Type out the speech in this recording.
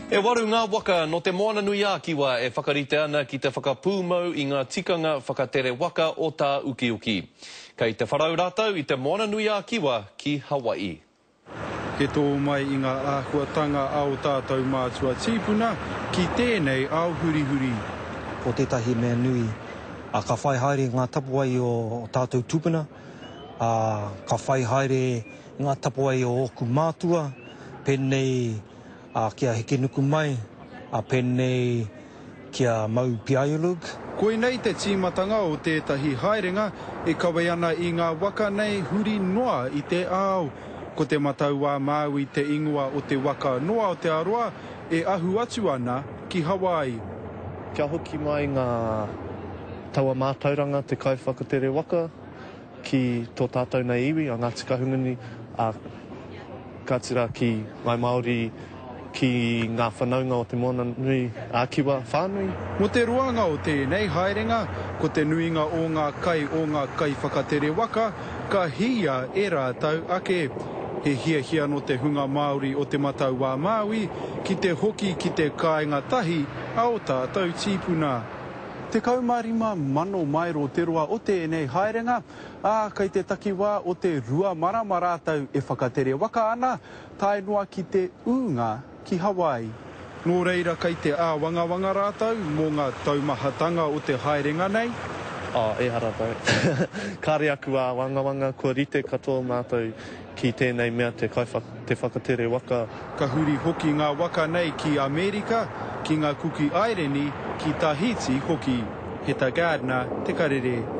E waru ngā waka nō Te Moananui-a-Kiwa e whakarite ana ki te whakapūmau i ngā tikanga whakatere waka o tāukiuki. Kei te wharau rātou i Te Moananui-a-Kiwa ki Hawaii. He tō mai i ngā āhuatanga a ō tātou mātua tīpuna ki tēnei ao hurihuri. Ko tētahi mea nui, ka whai haere ngā tapuwae o tātou tūpuna, ā, ka whai haere ngā tapuwae o ōku mātua, pēnei ā, kia heke nuku mai, ā, pēnei kia mau Piaiolug. Koinei te tīmatanga o tētahi haerenga e kawe ana i ngā waka nei huri noa i te ao. Ko Te Matau-a-Māui te ingoa o te waka nō Aotearoa e ahu atu ana ki Hawaii. Kia hoki mai ngā taua mātauranga te kaiwhakatere waka ki tō tātou nei iwi, a Ngāti Kahungunu, ā, kāti rā ki Ngāi Māori, ki ngā whanaunga o Te Moana Nui a Kiwa whānui. Mō te roanga o tēnei haerenga, ko te nuinga o ngā kai o ngā kaiwhakatere waka ka hīia e rātou ake. He hiahia nō te hunga Māori o Te Matau-a-Māui ki te hoki ki te kāinga tahi a ō tātou tīpuna. 15,000 maero te roa o tēnei haerenga, ā, kei te takiwā o te rua marama rātou e whakatere waka ana, tae noa ki te ūnga ki Hawaii. Nō reira kei te āwangawanga rātou mō ngā taumahatanga o te haerenga nei. Oh, ehara tau. Kāre aku āwangawanga, kua rite katoa mātou ki tēnei mea te te whakatere waka. Ka huri hoki ngā waka nei ki Amerika, ki ngā Kuki Aireni, ki Tahiti hoki. Heta Gardner, Te Karere.